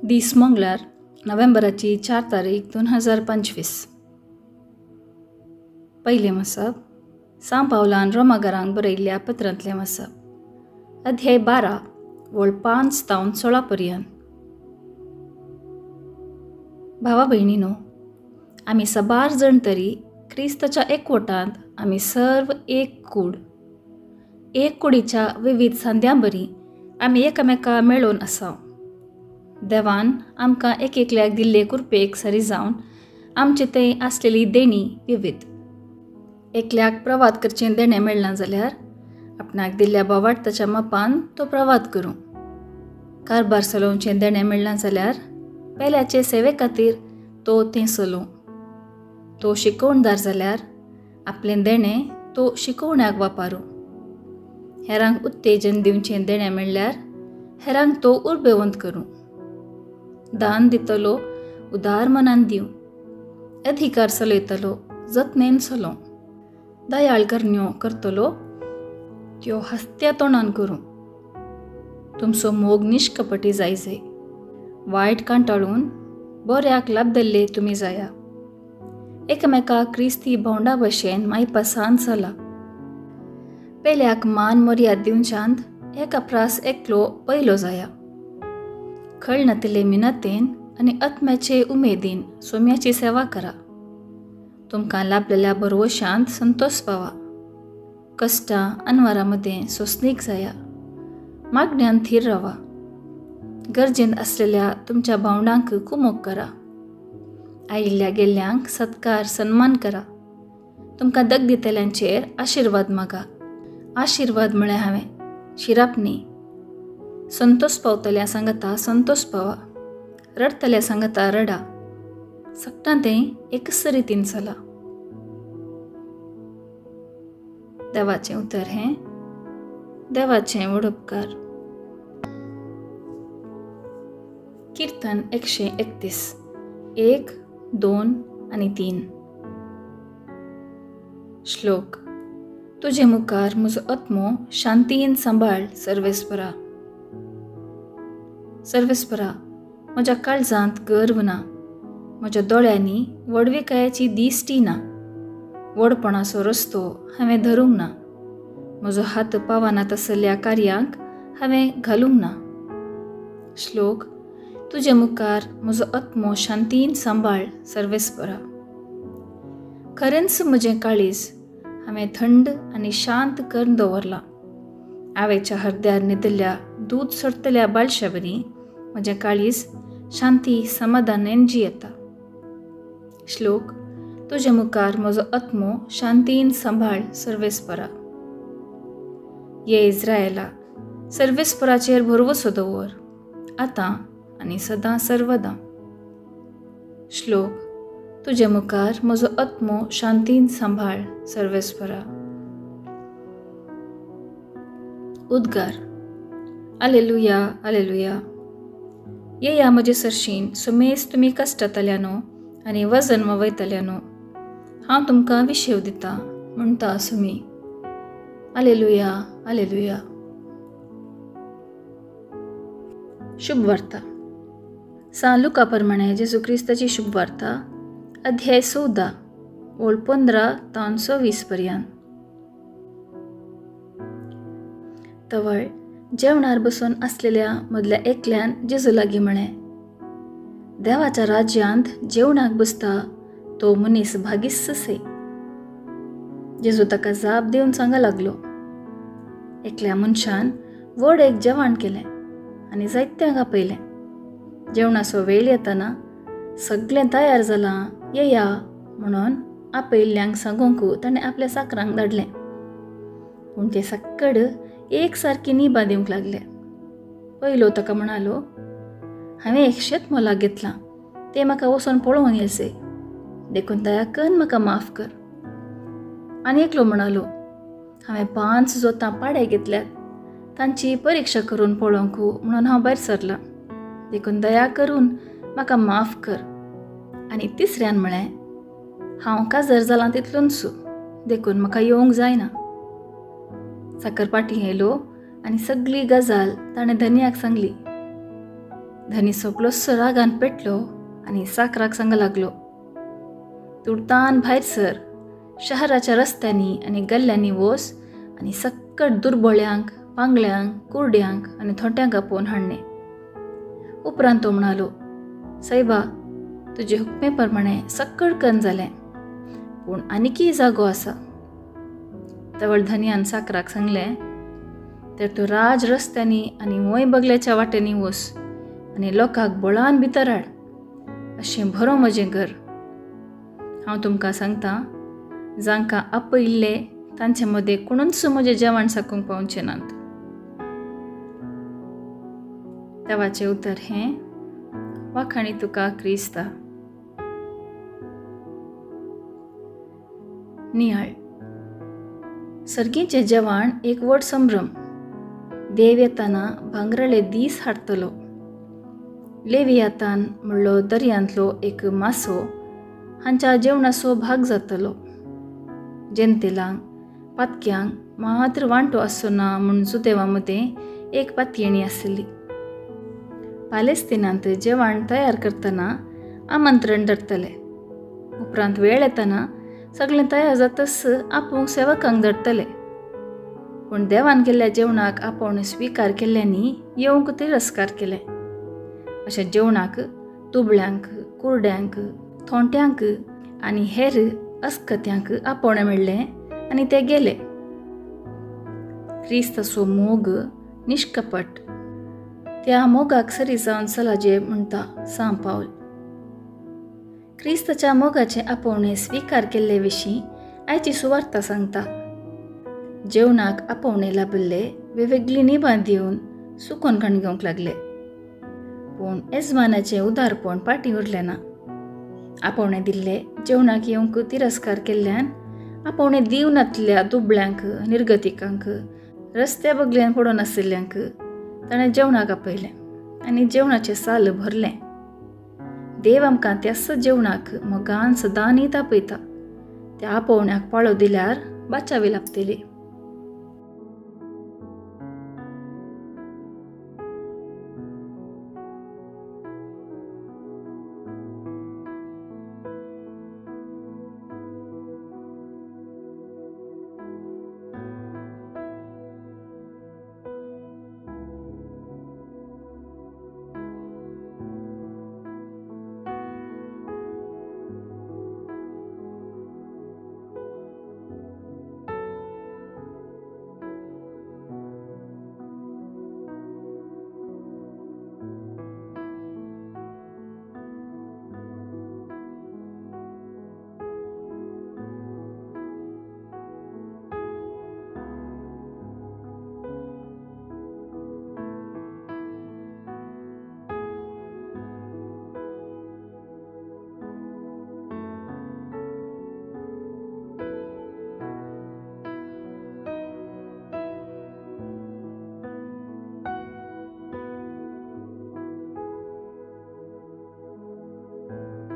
दीस मंगळार नोव्हेंबराची 4 तारीख 2025. पयलें वाचप सां पावलान रोमागारांक बरयल्ल्या पत्रांतलें वाचप, अध्याय 12 वळ 5 तावन 16 पर्यंत. भावा भयणीनो, आमी साबार जण तरी क्रिस्ताच्या एकवटांत आमी सर्व एक कूड, एक कुडीच्या विविध सांद्यां बरी आमी एकामेका मेळोवन आसा. देवान आमकां एक एकल्याक दिल्ले कुरपेक सरी जावन आमचे ते आसलेली देणी विविध. एकल्याक प्रवाद करचें देणें मेळना जाल्यार आपणाक दिल्ल्या बोवाटताच्या मापान तो प्रवाद करूं. कारभार चलोवचें देणें मेळना जाल्यार पेल्याचे सेवे खातीर तो तें चलोवं. तो शिकोवणदार जाल्यार आपलें देणें तो शिकोवण्याक वापरूं. हेरांक उत्तेजन दिवचें देणें मेळ्ळ्यार हेरांक तो उर्बेवंत करूं. दान दितलो उदार मनान दिवं. अधिकार चलयतलो जतनेन चलोवं. दयाळ करण्यो करतलो त्यो हस्त्या तोंडान करूं. तुमचो मोग निश्कपटी जायजे. वायट कांटाळून बऱ्याक लाबदल्ले तुमी जाया. एकामेका क्रिस्ती भोंवडा भशेन मायपासान चला. पेल्याक मान मर्याद दिवच्यांत एका प्रास एकलो पयलो जाया. खळ नातिल्ले मिनतेन आनी आत्म्याचे उमेदीन सोम्याची सेवा करा. तुमकां लाभलेल्या भरवशांत संतोष पावा. कश्टां अनवारा मदें सोंसणीक जाया. मागण्यान थीर रावा. गरजेंत आसलेल्या तुमच्या भावंडांक कुमोक करा. आयिल्ल्या गेल्ल्यांक सत्कार सन्मान करा. तुमकां दग दितल्यांचेर आशिर्वाद मागा. आशिर्वाद म्हळें हांवें, शिराप न्ही. संतोष पावतल्या सांगता संतोष पावा. रडतल्या सांगता रडा. सगटां तें एकच रितीन चला. देवाचें उतर हें देवाचें व्हड उपकार. कीर्तन 131 1, 2 आनी 3. श्लोक. तुजे मुखार म्हजो आत्मो शांतीन सांबाळ सर्वेस्परा. सर्वेस्परा, म्हज्या काळजांत गर्व ना, म्हज्या दोळ्यांनी व्हडविकायेची दिश्टी ना. व्हडपणाचो रस्तो हांवें धरूंक ना, म्हजो हात पावना तसल्या कार्यांक हांवें घालूंक ना. श्लोक. तुजे मुखार म्हजो आत्मो शांतीन सांबाळ सर्वेस्परा. खरेंच म्हजें काळीज हांवें थंड आनी शांत करून दवरलां. आवयच्या हरद्यार न्हिदल्या दूद सोडटल्या बाळशा बरी म्हजें काळीज शांती समाधानान जियेता. श्लोक. तुजे मुखार म्हजो आत्मो शांतीन सांबाळ सर्वेस्परा. ये इस्रायला, सर्वेस्पराचेर भरवसो दवर आतां आनी सदां सर्वदां. श्लोक. तुजे मुखार म्हजो आत्मो शांतीन सांबाळ सर्वेस्परा. उद्गार. आलेलुया, आलेलुया. येया म्हजे सरशीन सुमेस तुमी कश्टतल्यानो आनी वजन वयतल्यानो, हांव तुमकां विशेव दितां म्हणटा सुमी. आलेलुया, आलेलुया. शुभ वार्ता. सां लुका प्रमाणे जेजू क्रिस्ताची शुभ वार्ता, अध्याय 14 ओळ 15 तावन 26 पर्यंत. तवळ जेवणार बसून आसलेल्या मदल्या एकल्यान जेजू लागीं म्हळें, देवाच्या राज्यांत जेवणाक बसता तो मनीस भागीस्त से. जेजू ताका जाप दिवन सांगा लागलो, एकल्या मनशान व्हड एक जेवण केलें आनी जायत्यांक आपयलें. जेवणाचो वेळ येताना सगळें तयार जालां, येया म्हणून आपयल्ल्यांक सांगूंक ताणें आपल्या साकरांक धाडलें. पूण ते सक्कड एक सारकी निबां दिवंक लागले. पयलो ताका म्हणालो, हांवें एक शेत मोलाक घेतलां, तें म्हाका वचोन पळोवन येयसे, देखून दया करून म्हाका माफ कर. आनी एकलो म्हणालो, हांवें 5 जोतां पाडे घेतल्यात, तांची परिक्षा करून पळोवंक म्हणून हांव भायर सरलां, देखून दया करून म्हाका माफ कर. आनी तिसऱ्यान म्हळें, हांव काजर जालां तितलोनसो, देखून म्हाका येवंक जायना. साकर पाटी येयलो आनी सगळी गजाल ताणें धनयाक सांगली. धनी सगलोच रागान पेटलो आनी साकराक सांग लागलो, तुर्तान भायर सर, शहराच्या रस्त्यांनी आनी गल्ल्यांनी वोस आनी सक्कट दुर्बोळ्यांक, पांगळ्यांक, कुरड्यांक आनी थोंट्यांक आपोवन हाडणे. उपरांत तो म्हणालो, सायबा, तुजे हुकमे प्रमाणे सक्कड कन जालें, पूण आनीकय जागो आसा. तवळ धनयान साकराक सांगलें, तर तूं राज रस्त्यांनी आनी वंय बगल्याच्या वाटेंनी वोस आनी लोकांक बळान भितर हाड, अशें भरो म्हजें घर. हांव तुमकां सांगता, जांकां आपयिल्ले तांचे मदें कोणूच म्हजें जेवण साकूंक पावचे नात. देवाचें उतर हें. वाखाणी तुका क्रिस्ता. नियाळ. सर्गीचें जेवण एक व्हड संभ्रम. देव येताना भांगराळे दीस हाडटलो. लेवियातान म्हणलो दर्यांतलो एक मासो हांच्या जेवणाचो भाग जातलो. जनतेलांक पातक्यांक मात्र वांटो आसचो ना म्हूण जुदेवा मदें एक पातयेणी आसली. पालेस्तिनांत जेवण तयार करतना आमंत्रण धरतले, उपरांत वेळ येतना सगळें तयार जातच आपूण सेवकांक धरतले. पूण देवान केल्ल्या जेवणाक आपोवणें स्विकार केल्ल्यांनी येवंक तिरस्कार केले. अशा जेवणाक दुबळ्यांक, कुरड्यांक, थोंट्यांक आनी हेर अस्कत्यांक आपोवणें मेळ्ळें आनी ते गेले. क्रिस्ताचो मोग निश्कपट. त्या मोगाक सरी जावन चलाजे म्हणटा सांव पावल. क्रिस्ताच्या मोगाचें आपोवणें स्विकार केल्ले विशीं आयची सुवार्ता सांगता. जेवणाक आपोवणें लाबिल्ले वेगवेगळीं निबां दिवन सुकोन खाण घेवंक लागले, पूण येजमानाचें उदारपण फाटीं उरलें ना. आपोवणें दिल्ले जेवणाक येवंक तिरस्कार केल्ल्यान आपोवणें दिवनातल्या दुबळ्यांक, निर्गतिकांक, रस्त्या बगल्यान पडून आशिल्ल्यांक ताणें जेवणाक आपयलें आनी जेवणाचें साल भरलें. देव आमकां त्याच जेवणाक मोगान सदांनी तापयता. त्या आपोवण्याक पाळो दिल्यार बाचावी लाभतली.